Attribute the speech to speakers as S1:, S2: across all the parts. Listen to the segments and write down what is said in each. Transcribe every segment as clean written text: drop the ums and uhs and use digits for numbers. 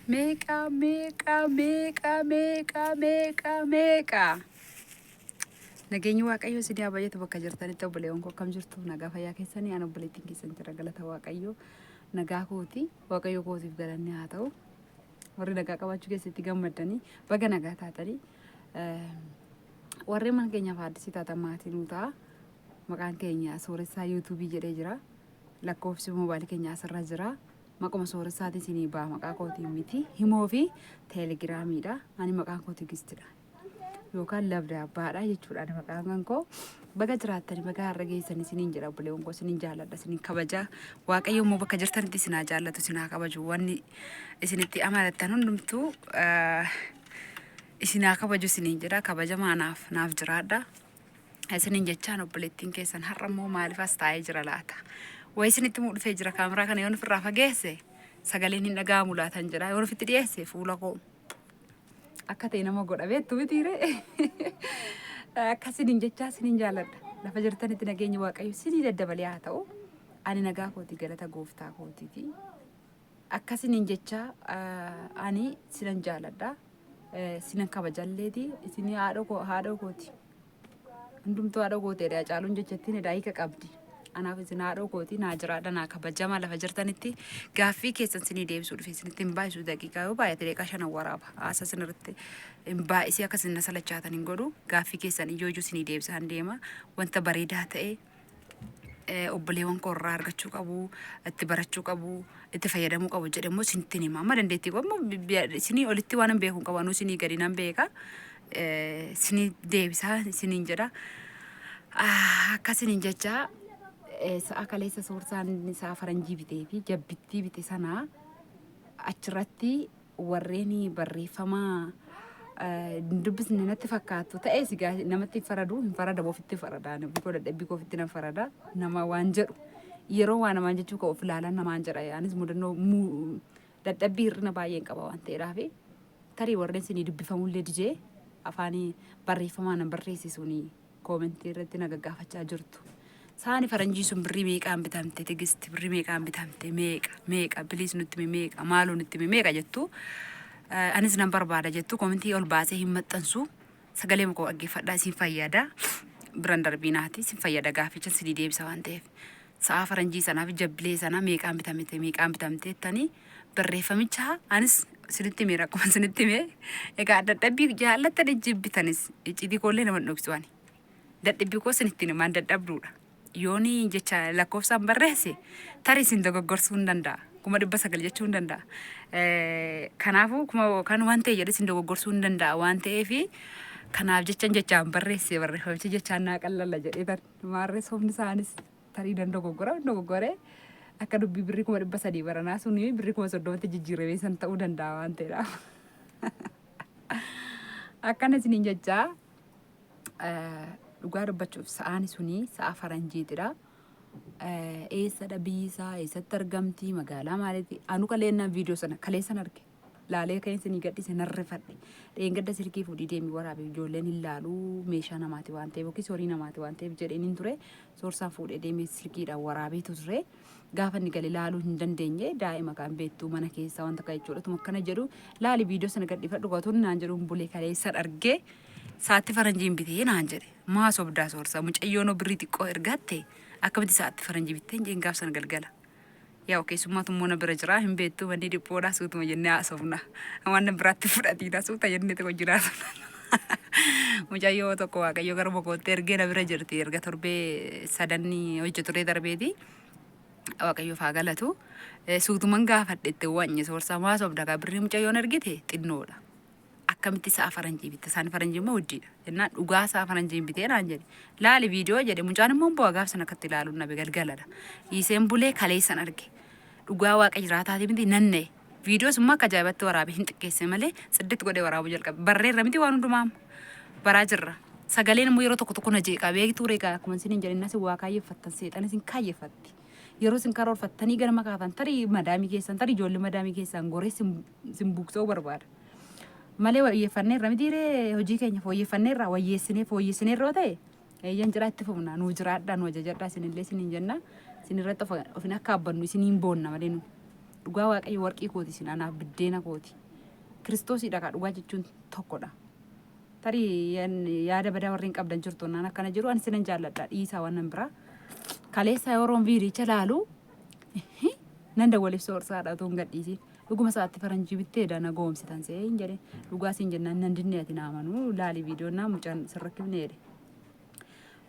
S1: Meeqa meeqa meeqa meeqa meeqa meeqa. Nageenyi Waaqayyoo isin haa baay'atu bakka jirtanitti obboleewwan koo, akkam jirtu? Nagaa fayyaa keessanii? Ani obboleettiin keessan jira, galata Waaqayyoo nagaa kooti. Waaqayyo kootiif galanni haa ta'u. Warri nagaa qabaachuu keessatti gammaddanii baga nagaa taatanii, warreen mana keenyaaf addisii taatan maatii nuu ta'a. Maqaan keenya Sooressaa Yuutuubii jedhee jira. Lakkoofsi moobaayilii keenya asirra jira. Maquma Sooressaatiin isinii ba'a, maqaa kootiin miti. Himoo fi Teelegiraamiidha. Ani maqaan koo Tigistidha. Yookaan Labda Abbaadha jechuudha. Ani maqaan kan koo. Baga jiraattanii, baga har'a geessan isiniin jedha. Obboleewwan koo, isiniin jaalladha, isiniin kabaja. Waaqayyo immoo bakka jirtanitti isin haa jaallatu, isin haa kabaju. Wanni isinitti amanattan hundumtuu isin haa kabaju isiniin jedha. Kabajamaa naaf jiraadha. Isiniin jechaan obboleettiin keessan har'a immoo maaliif as taa'ee jira laata? Wayi isinitti muu dhufee jira. Kaameraa kana yoon ofirraa fageesse sagaleen hin dhaga'amu laatan jedha. Yoon ofitti dhiyeesse fuula koo akka ta'e nama godha, beektu mitiire. Akkasiniin jechaa isiniin jaalladha. Lafa jirtanitti nageenyi Waaqayyo isinii daddabalee haa ta'u. Ani nagaa kooti, galata gooftaa kootiiti. Akkasiniin jechaa ani sinan jaalladha. Sinan kabajalleeti. Isinii haadhoo kooti. Hundumtuu haadhoo kooteedha. Caaluun jechattiin edha hiika qabdi. Anaaf isin haadhoo kooti, naa jiraadha, naa kabajama lafa jirtanitti. Gaaffii keessan sinii deebisuu dhufe. Isinitti hin baay'isu, daqiiqaa yoo baay'ate daqiiqaa 5 waraaba. Haasa isin irratti hin baay'isee akka isin na salachaatan hin godhu. Gaaffii keessan ijoo ijoo sinii deebisaan deema. Wanta bareedaa ta'e obboleewwan koo irraa argachuu qabu, itti barachuu qabu, itti fayyadamuu qabu jedhe immoo isinitti hima. Amma dandeettii koo immoo isinii olitti waan hin beeku hin qabu, anuu isinii gadi nan beeka. Isinii deebisaa isiniin jedha. Akkasiniin jecha sa'a kaleessa Soorsaan sa'a faranjii bitee fi jabbittii bite sanaa achirratti warreen barreeffama hin dubbisne natti fakkaatu ta'e sigaa namatti hin faradu, hin faradamu, ofitti farada. Namni koo dadhabbii koo ofitti nan farada nama waan jedhu yeroo waa namaan jechuu koo of ilaalan namaan jedha. Anis mudannoo dadhabbii hir'ina baay'een qaba waan ta'eedhaaf, tarii warreen isinii dubbifamullee didee afaanii barreeffamaan nan barreessisuuni koomentii irratti na gaggaafachaa jirtu. Saani faranjii sun birrii meeqaan bitamte Tigisti, birrii meeqaan bitamte, meeqa meeqa, biliis nutti himi, meeqa, maaloo nutti himi, meeqa jettu. Anis nan barbaada jettu. Koomentii ol baasee hin maxxansu. Sagalee koo dhaggeeffadhaa, isin fayyada. Biran darbiinaati isin fayyada, gaafficha isinii deebisa waan ta'eef. Sa'a faranjii sanaaf jabbilee sana meeqaan bitamte, meeqaan bitamte jettanii barreeffamicha anis isinitti himeera, akkuma isinitti hime. Egaa dadhabbii jaallattanii jibbitanis icciitii koollee nama hin dhoksu ani. Dadhabbii koo isinitti himaan dadhabduudha. Yooni jecha lakkoofsaan barreesse tarii isin dogoggorsuu hin danda'a. 900,000 jechuu hin danda'a. Kanaafuu kuma kan waan ta'e jedhe isin dogoggorsuu hin danda'a waan ta'eef, kanaaf jechan jechaan barreesse, barreeffamichi jechaan naa qallalla jedhee tan maarree sobni isaanis tarii nan dogoggora dogoggoree akka dubbii birrii 300,000 baranaa suni birrii 30,000tti jijjiiramee san ta'uu danda'a waan ta'eedhaaf. Akkana isiniin jechaa, dhugaa dubbachuuf sa'aan suni sa'a faranjiitidha. Eessadha biyyi isaa, eessatti argamti, magaalaa maaliiti? Anu kaleennaan viidiyoo sana kaleessan arge. Laalee kan isinii gadhiise nan rifadhe. Dheengadda silkii fuudhii deemii waraabe, ijoolleen hin laaluu, meeshaa namaati waan ta'eef yookiis horii namaati waan ta'eef jedheen hin ture. Soorsaan fuudhee deemee silkiidhaan waraabeetu ture. Gaafa inni gale laaluu hin dandeenye, daa'ima kan beektu mana keessa wanta akka jechuudha. Tuma akkana jedhu laali, viidiyoo sana gadhiifadhu gaatuun naan jedhu hin bulee kaleessan argee saatti faranjiin bitee naan jedhe. Maa sobdaa Soorsaa, mucayyoonoo birrii xiqqoo ergatte akkamitti saatti faranjii bittee hin jeen gaaf sana galgala. Yaa keessummaatu immoo na bira jira, hin beektu, manni dhiphoodha, suutuma jennee haasofna. Waan biraatti fudhatiina, suuta jennee tokko jiraatu. Mucayyoo tokko Waaqayyo gara kootti ergee na bira jirti, erga torbee sadanni hojjeturee darbeeti. Waaqayyoof haa galatu. Suutuman gaafadhe itti wanye, Soorsaa maa sobda kaa, birrii mucayyoon ergite xinnoodha. Akkamitti sa'a faranjii bitte? Saani faranjii immoo hojjiidha. Jennaan dhugaa sa'a faranjii hin bitee naan jedhe. Laali viidiyoo jedhe, mucaan immoo bu'aa gaaf sana akkatti ilaaluun nabe galgaladha. Dhiiseen bulee kaleessan arge. Dhugaa Waaqa jiraataati miti nan na'e. Viidiyoos immoo akka ajaa'ibatti waraabe, hin xiqqeesse malee tsidditti godhee waraabuu jalqabe. Barreerra miti, waan hundumaa baraa jirra. Sagaleen immoo yeroo tokko tokko na jeeqaa beektuu reegaa, akkuma isin hin jedhin isin waa kaayyeffattan seexan isin kaayyeffatti. Yeroo isin karoorfattanii ganama kaatan tarii madaamii keessan, tarii ijoollee madaamii keessan goree isin buuqsa'uu barbaada. Malee wayyeeffanneerra mitiiree, hojii keenya fooyyeffanneerra, wayyeessinee fooyyessineerra yoo ta'e eeyyan jiraa, itti fufna. Nuu jiraadhaa, nu ajajadhaa, isinillee isiniin jenna. Isin irratti ofin akka abbannu isiniin boonna malee nu. Dhugaa Waaqayyo warqii kooti isin anaaf biddeena kooti. Kiristoosidha kaa dhugaa jechuun tokkodha. Tarii yaada badaa warreen qabdan jirtu naan akkana jiru ani sinan jaalladha dhiisaa waan nan biraa. Kaleessa yeroon viidicha laalu nan dawwaleef soorsaadha otoo hin gadhiisiin. Dhuguma isaatti faranjii bittee dha na goomsitan see hin jedhe. Dhugaa siin jennaan nan dinne ati naa amanuu laali viidiyoon naa mucaan sin rakkifne jedhe.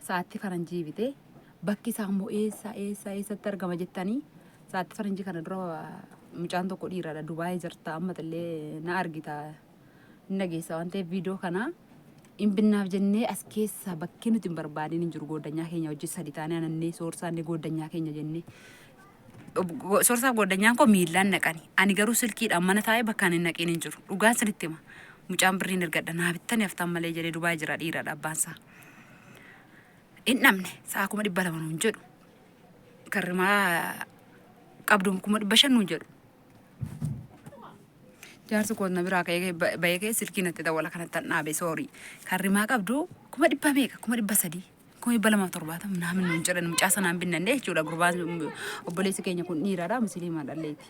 S1: Sa'aatti faranjii bitee bakki isaa immoo eessa eessa eessatti argama jettanii sa'aatti faranjii kana dura mucaan tokko dhiiraadha Dubaayii jirta amma illee na argita hin dhageessa waan ta'eef viidiyoo kana hin binnaaf jennee as keessa bakki nuti hin barbaadin hin jiru gooddanyaa keenya hojii sadi taanee anannee soorsaannee gooddanyaa keenya jennee soorsaaf gooddanyaan koo miillaan naqani ani garuu silkiidhaan mana taa'ee bakka ani hin naqiin hin jiru dhugaan sinitti hima mucaan birriin ergadha naa bittani haftan malee jedhee Dubaay jira dhiiraadha abbaan isaa hin dhabne sa'a 200,000 nuun jedhu karrimaa qabdu 500,000 nuun jedhu Jaarsi koo na biraa ka'ee bahee ka'ee silkii natti dawwala kanatti an dhaabe soorii. Kan rimaa qabdu kuma dhibba meeqa 300,000 270,000 naamin nuun jedhan mucaa sanaan binnanne jechuudha gurbaan obboleessi keenya kun dhiiraadha musliimaa dhalleeti.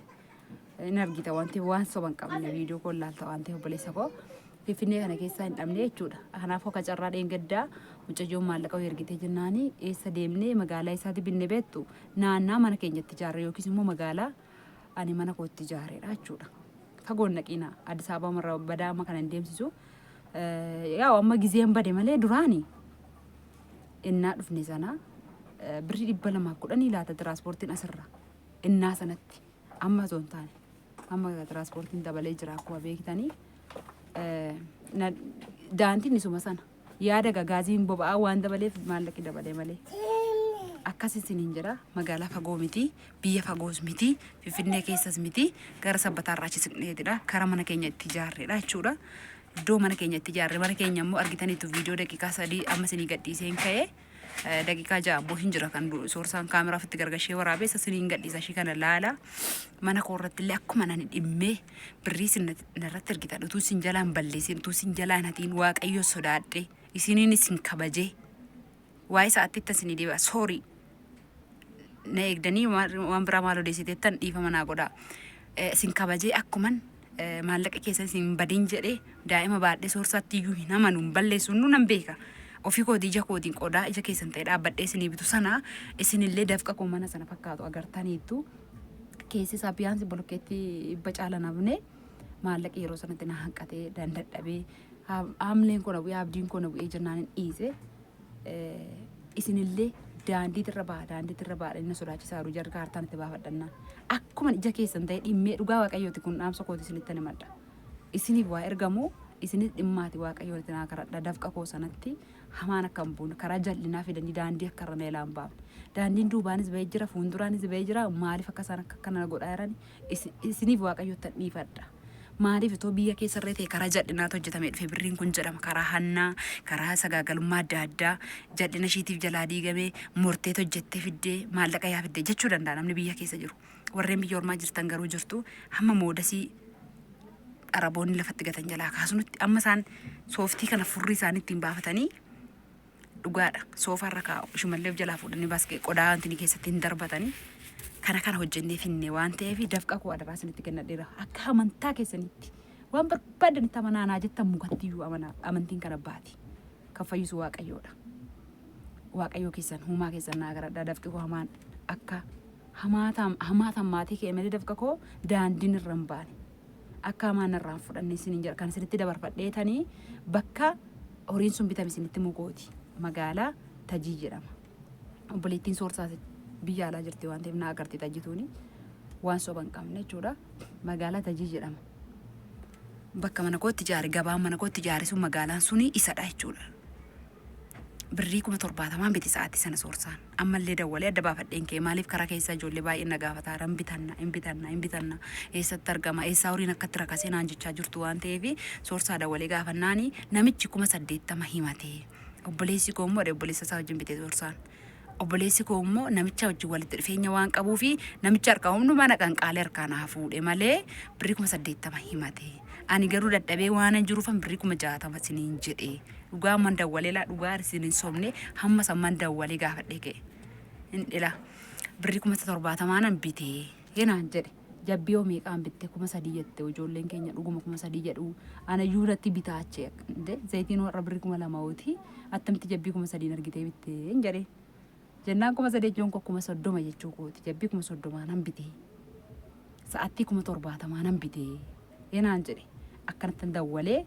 S1: Hin argita wanti waan soban qabne viidiyoo koo ilaalta waan ta'eef obboleessa koo Finfinnee kana keessaa hin dhabne jechuudha. Kanaafuu akka carraa dheengaddaa mucayyoon maallaqa wayii ergitee jennaani eessa deemnee magaalaa isaatti binne beektu naannaa mana keenyatti ijaarre yookiis immoo magaalaa ani mana kootti ijaareedha jechuudha. Fagoon naqiina Addis Ababa irra badaa amma kana hin deemsisu. Yaa amma gizeen bade malee duraani innaa dhufne sana birrii 210 laata tiraanspoortiin asirra innaa sanatti amma osoo hin taane amma tiraanspoortiin dabalee jira akkuma beektanii daandiin isuma sana Yaada egaa gaaziin boba'aa waan dabaleef maallaqi dabalee malee. Akkas isiniin jedha magaalaa fagoo miti biyya fagoos miti finfinnee keessas miti gara sabbataarraa achi siqneetidha kara mana keenya itti ijaarredha jechuudha. Iddoo mana keenya itti ijaarre mana keenya immoo argitaniitu viidiyoo daqiiqaa 3 amma isinii gadhiiseen ka'ee daqiiqaa 6 ammoo hin jira kan soorsaan kaameraa ofitti gargashee waraabee isa isiniin gadhiisa ishii kana laala mana koo irratti illee akkuma nani dhimmee birrii isin narratti ergitan utuu isin jalaan balleessin utuu isin jalaan hatiin waaqayyo sodaadhe isiniin isin kabajee waa'ee sa'aatti itti isinii deebi'a soorii na eegdanii waan biraa maal odeessiteettan dhiifama naa godhaa isin kabajee akkuman maallaqa keessan isin badin jedhee daa'ima baadhee soorsaatti iyyuu hin amanu hin balleessu innuu nan beeka. Ofii kootii ija kootiin qodaa ija keessan ta'e dhaabbadhee isinii bitu sana isinillee dafqa koo mana sana fakkaatu agartaniittu. Keessi isaa biyaansi bolokkeetti dhibba caala nafne maallaqi yeroo sanatti na hanqatee dandadhabee haamleen koo na bu'ee abdiin koo na bu'ee jennaan hin dhiise. Isinillee daandiitirra ba'a daandiitirra ba'a inni sodaachisaa jiru jarri kaartaan itti baafadhannaan. Akkuma ija keessan ta'e dhimmee dhugaa waaqayyooti kun dhaamsa kooti isinitti himadha. Isiniif waa ergamu isinis dhimmaati waaqayyoon itti naa karadha dafqa koo sanatti hamaan akka hin buune karaa jal'inaa fidanii daandii akka irra na ilaa hin baafne. Daandiin duubaanis ba'ee jira fuulduraanis ba'ee jira maaliif akka isaan akka akkana godhaa jiran isiniif waaqayyoottan dhiifadha. Maaliif itoo biyya keessarree ta'e karaa jal'inaatu hojjetamee dhufe birriin kun jedhama. Karaa hannaa, karaa sagaagalummaa adda addaa jal'ina ishiitiif jalaa diigamee morteet hojjettee fiddee maallaqa yaa fiddee jechuu danda'a namni biyya keessa jiru. Warreen biyya ormaa jirtan garuu jirtu hamma moodasii araboonni lafatti gatan jalaa kaasnutti amma isaan sooftii kana furrii isaanii ittiin baafatanii dhugaadha. Soofaa irra kaa'u. Ishumallee of jalaa fuudhanii baskee qodaa wanti keessatti hin darbatanii. Kana kana hojjennee finne waan ta'eef dafqa koo adaraa isinitti kennadheera. Akka amantaa keessanitti waan barbaadanitti amanaa naa jettan mukatti iyyuu amanaa amantiin kan abbaati. Kan fayyisu waaqayyoodha. Waaqayyoo keessan huumaa keessan naa garadhaa dafqi koo hamaan akka hamaa tammaatii ka'e malee dafqa koo daandiin irra hin baane. Akka hamaa narraa hin fudhanne isiniin jedha. Kan isinitti dabarfadheetanii bakka horiin sun bitame isinitti mugooti. Magaalaa Tajii jedhama. Obboleettiin soorsaas biyya alaa jirti waan ta'eef na agarti Tajituuni. Waan soba hin qabne jechuudha. Magaalaa Tajii jedhama. Bakka mana kootti ijaare gabaan mana kootti ijaare sun magaalaan suni isadha jechuudha. Birrii 70,000n bite sa'aatii sana soorsaan. Ammallee dawwalee adda baafadheen ka'e maaliif karaa keessaa ijoollee baay'een na gaafataa hin bitanna hin bitanna hin bitanna eessatti argama eessaa horiin akkatti rakasee naan jechaa jirtu waan ta'eef soorsaa dawwalee gaafannaani namichi 80,000 himate. Obboleessi koo immoo obboleessa isaa wajjin bite soorsaan. Obboleessi koo immoo namicha wajjin walitti dhufeenya waan qabuu fi namicha harkaa humnumaa na qanqaalee harkaa naa fuudhe malee birrii 80,000 himate. Ani garuu dadhabee waanan jiruufan birrii 60,000 isiniin jedhe. Dhugaa amman dawwalee laa dhugaa isin hin sobne hamma samman dawwalee gaafadhee ka'e. Hin dhila birrii 70,000nan bitee naan jedhe. Jabbii hoo meeqaan bitte 3000 jette ijoolleen keenya dhuguma 3000 jedhu anayyuu natti bitaache zayitiin warra birri 2000 hooti attamitti jabbii 3000 argitee bitte hin jedhee. Jennaan 3000 jechuun koo 30,000 jechuu kooti. Jabbii 30,000 nan bitee. Sa'attii 70,000 nan bitee. Enaan jedhe akkanatti dawwalee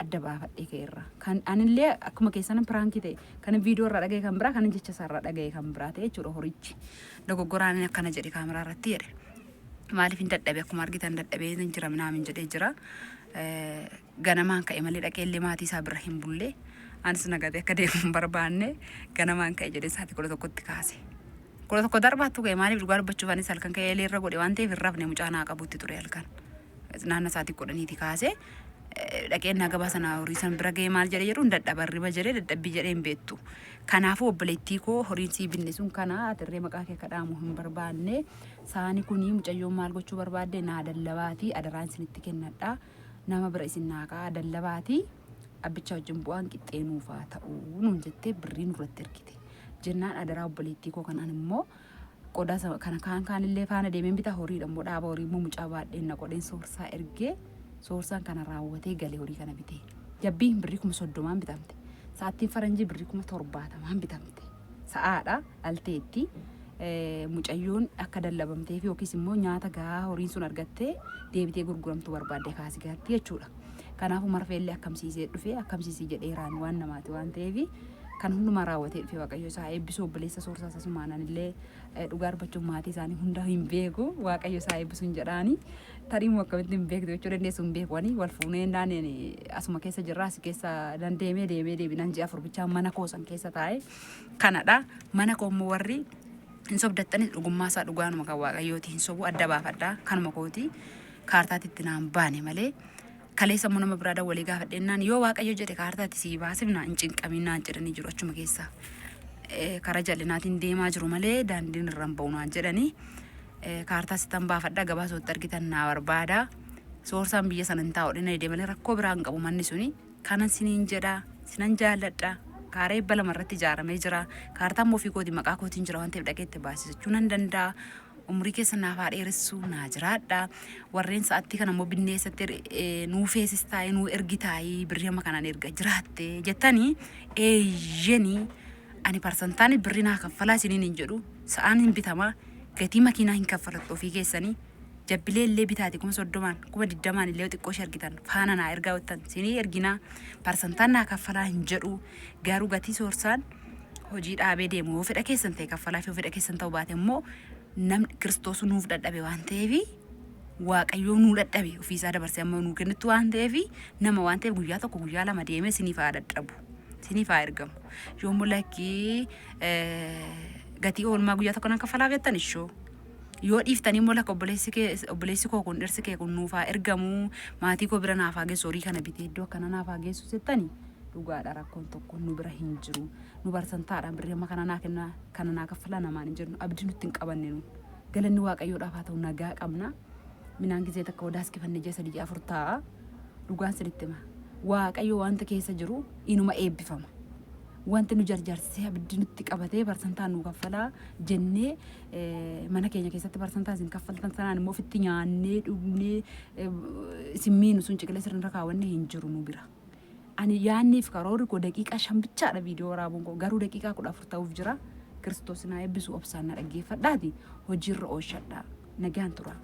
S1: adda baafadhee ka'eerra. Kan anillee akkuma keessanan piraankii ta'e kan viidiyoo irraa dhaga'e kan biraa kan jecha isaa irraa dhaga'e kan biraa ta'e jechuudha horichi. Dogoggoraan inni akkana jedhe kaameraa irratti jedhe. Maaliif hin dadhabe akkuma argitan dadhabee hin jira minaamin jedhee jira. Ganamaan ka'e malee dhaqee illee maatii isaa bira hin bulle. Anis nagatee akka deemu hin barbaanne ganamaan ka'e jedhee sa'aatii 11tti kaase. 11 darbaattu ka'e maaliif dhugaa dubbachuuf anis halkan ka'ee eelee irra godhe waan ta'eef hin rafne mucaa naa qabutti ture halkan. Naannoo sa'aatii 10ti kaase dhaqee naa gabaa sana horii san bira ga'ee maal jedhee jedhu hin dadhaba hirriba jedhee dadhabbii jedhee hin beektu. Kanaafuu obboleettii koo horiin sii binne sun kana atirree maqaa kee akka dhaamu hin barbaanne saani kuni mucayyoon maal gochuu barbaadde naa dallabaatii adaraan isinitti kennadha. Nama bira isin naa kaa'aa dallabaatii abbichaa wajjin bu'aan qixxee nuuf haa ta'u nuun jettee birrii nurratti ergite. Jennaan adaraa obboleettii koo kanaan immoo qodaa kana kaan kaanillee faana deemeen bitaa horiidha immoo dhaaba horii immoo mucaa baadheen na qodheen soorsaa ergee soorsaan kana raawwatee galee horii kana bitee. Jabbiin birrii 30,000 bitamte. Sa'attiin faranjii birrii 70,000 bitamte. Sa'aadha dhalteetti. Mucayyoon akka dallabamteef yookiis immoo nyaata gahaa horiin sun argattee deebitee gurguramtuu barbaadde kaasigaatti jechuudha. Kanaafuu marfeellee akkamsiisee dhufe akkamsiisii jedheeraan waan namaati waan ta'eef kan hundumaa raawwatee dhufe Waaqayyo isaa eebbisu obboleessa soorsaa isasumaan anillee dhugaa dubbachuuf maatii isaanii hunda hin beeku Waaqayyo isaa eebbisu hin jedhaani tarii immoo akkamitti hin beektu jechuu dandeessu hin beeku ani wal fuunee naanneen asuma keessa jirra asi keessa dandeemee deemee deebinaan ji'a afur bichaa mana koo san keessa taa'e kanadha mana koo immoo warri hin sobdattanis dhugummaa isaa dhugaanuma kan Waaqayyooti hin sobu adda baafadha kanuma kooti kaartaatti itti naan baane malee kaleessa immoo nama biraa dawwalee gaafadhennaan yoo Waaqayyo jedhe kaartaatti sii baasifna hin cinqamin naan jedhanii jiru achuma keessa karaa jal'inaatiin deemaa jiru malee daandiin irra hin ba'u naan jedhanii kaartaa sittan baafadha gabaa sootti argitan naa barbaada soorsaan biyya sana hin taa'u dhina dide malee rakkoo biraa hin qabu manni suni kanan siniin jedha sinan jaalladha kaaree 200 irratti ijaaramee jira kaartaan immoo ofii kooti maqaa kootiin jira waan ta'eef dhaqee itti baasisachuu nan danda'a umurii keessa naaf haa dheeressu naa jiraadha warreen sa'attii kana immoo binneessatti nuu feesis taa'ee nuu ergi taa'ii birrii amma kanaan erga jiraatte jettanii eeyyanii ani parsantaan birrii naa kaffalaa isiniin hin jedhu sa'aan hin bitamaa gatii makiinaa hin kaffalattu ofii keessanii jabbilee illee bitaati 30,000 20,000 illee xiqqoo ishee argitan faana naa ergaa jettan sinii erginaa parsantaan naa kaffalaa hin jedhu garuu gatii soorsaan hojii dhaabee deemu yoo fedha keessan ta'e kaffalaa fi yoo fedha keessan ta'uu baate immoo namni Kiristoos nuuf dadhabe waan ta'eef Waaqayyoo nuu dadhabe ofiisaa dabarsee amma nuu kennittu waan ta'eef nama waan ta'eef guyyaa tokko guyyaa lama deemee siniif haa dadhabu siniif haa ergamu yoommoo lakkii gatii oolmaa guyyaa tokko nan kaffalaaf jettan ishoo yoo dhiiftanii immoo lakka obboleessi kee obboleessi koo kun dhirsi kee kun nuuf haa ergamu maatii koo bira naaf haa geessu horii kana bitee iddoo akkana naaf haa geessu jettani dhugaadha rakkoon tokko nu bira hin jiru nu barsantaadhaan birrii amma kana naa kennaa kana naa kaffalaa namaan hin jennu abdii nutti hin qabanne nu galanni waaqayyoodhaaf haa ta'u nagaa qabna minaan gizee takka wadaaskifanne ji'a sadii ji'a afur taa'a dhugaan sinitti hima waaqayyo wanta keessa jiru inuma eebbifama wanti nu jarjarsisee abiddi nutti qabatee barsantaa nu kaffalaa jennee mana keenya keessatti barsantaa isin kaffaltan sanaan immoo ofitti nyaannee dhugnee isin miinu sun ciqilee sirnirra kaawwanne hin jiru nu bira. Ani yaanniif karoorri koo daqiiqaa 5 bichaadha viidiyoo waraabuun koo garuu daqiiqaa 14 ta'uuf jira. Kiristoos naa eebbisu obsaan na dhaggeeffadhaati hojiirra oolchadhaa. Nagaan turaa.